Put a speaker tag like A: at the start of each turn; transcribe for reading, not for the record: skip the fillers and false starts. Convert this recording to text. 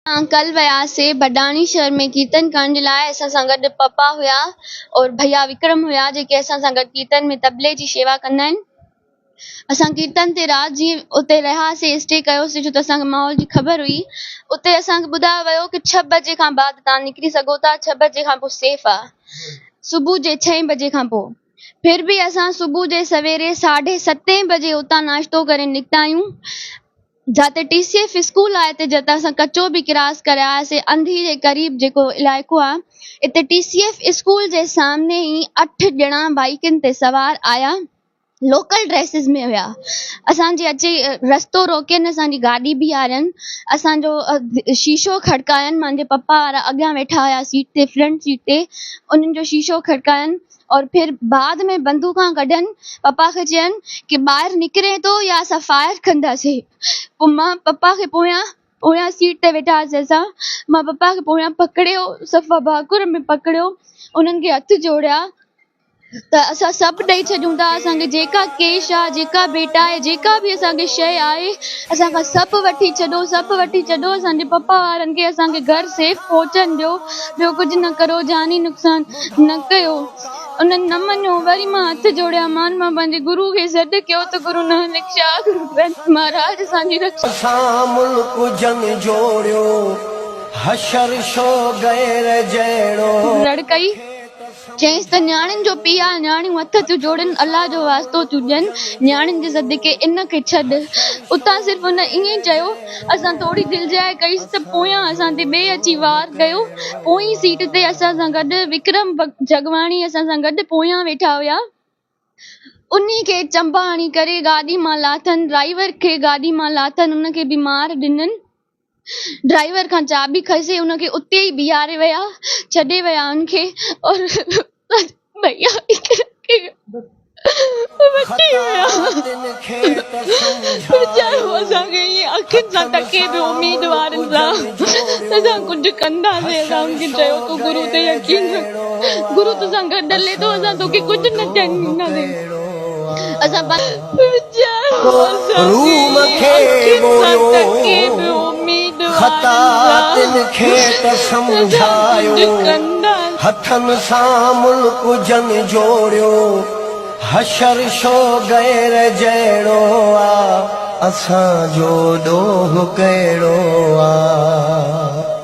A: اسان ڪل وياسي بڊاڻي شهر ۾ ڪيرتن ڪرڻ جي لاء اسان سان گڏ پپا هيا اور ڀيا وڪرم هيا جيڪي اسان سان گڏ ڪيرتن ۾ طبلي جي شيوا ڪندا آهن اسان ڪيرتن تي رات جي اتي رهياسي اسٽي ڪيوسي ڇو ته اسان کي ماحول جي خبر هئي اتي اسان کي ٻڌايو ويو ڪي ڇهه بجي کان بعد توهان نڪري سگهو ٿا ڇهه بجي کان پوء سيف آهي صبح جي ڇهين بجي کان پوء ڦر به اسان صبح جي سويري ساڍي ستين بجي اتان ناشتو ڪري نڪتا آهيون جاتي ٽي سي ايف اسڪول آهي اتي جتان اسان ڪچو به ڪراس ڪري آياسي انڌي جي قريب جيڪو علائقو آهي اتي ٽي سي ايف اسڪول جي سامني ئي اٺ ڄڻا بائيڪن تي سوار آيا لوڪل ڊريسز ۾ هيا اسان جي اچي رستو روڪين اسان جي گاڏي بيهارين اسان جو شيشو کڙڪاين مانجي پپا وارا اڳيان ويٺا هيا سيٽ تي فرنٽ سيٽ تي انهن جو شيشو کڙڪاين اور پھر بعد ۾ بندوقان ڪڍن پپا کي چين ڪي ٻاهر نڪرين ٿو يا اسان فائر ڪنداسين پوء مان پپا کي پويان پويان سيٽ تي ويٺا هئاسين اسان مان پپا کي پويان پڪڙيو صفا ڀاڪر ۾ پڪڙيو انهن کي هٿ جوڙيا ته اسان سڀ ڏئي ڇڏيون ٿا اسان کي جيڪا ڪيش آ جيڪا ڀيٽ آهي جيڪا به اسان کي شيء آهي اسان کان سڀ وٺي ڇڏو سڀ وٺي ڇڏو اسان جي پپا وارن کي اسان کي گهر سيف پهچڻ ڏيو ٻيو ڪجهه نه ڪرو جاني نقصان نه ڪيو انهن نه مڃيو وري مان هٿ جوڙيا مان مان پنهنجي گرو کي سڏ ڪيو ته گرو نانڪ شاهه گرو گرنٿ مهاراج اسان جي رکشا.
B: اسان ملڪ جن جوڙيو، حشر شو غير جهڙو.
A: رڙ ڪئي. چيائينس ته نياڻين جو پيء آ، نياڻيون هٿ ٿيون جوڙين، الله جو واسطو ٿيون ڏين، نياڻين جي صدقي ان کي ڇڏ. اتان صرف هن ائين چيو. اسان ٿوري دلجاء ڪئيس ته پويان اسان تي ٻئي اچي وار ڪيو. پوئين سيٽ تي اسان سان گڏ وڪرم جڳواڻي اسان سان گڏ پويان ويٺا هيا. انهي کي چنبا هڻي ڪري گاڏي مان لاٿن، ڊرائيور کي گاڏي مان لاٿن، ان کي به مار ڏنن. ڊرائيور کان چاٻي کسي ان کي اتي ئي بيهاري ويا ڇڏي ويا ان کي اور ڀيا کي وٺي ويا ويچارو اسان کي ائين اکين سان تڪي پيو اميدوارن سان اسان ڪجهه ڪنداسين اسان ان کي چيو تون گرو تي يقين رک گرو تو سان گڏ هلي ٿو اسان توکي ڪجهه نه ٿيڻ ڏينداسين اسان ويچارو اسان
B: روم
A: کي
B: کي
A: اکين سان
B: موڙيو،
A: تڪي پيو اميدوارن
B: خطا
A: سان
B: تن کي ته
A: اسان
B: سمجهايو،
A: ڪجهه ڪنداسين.
B: هٿن سان ملڪ جن جوڙيو، حشر شو غير جهڙو آ، اسان جو ڏوهه ڪهڙو آ.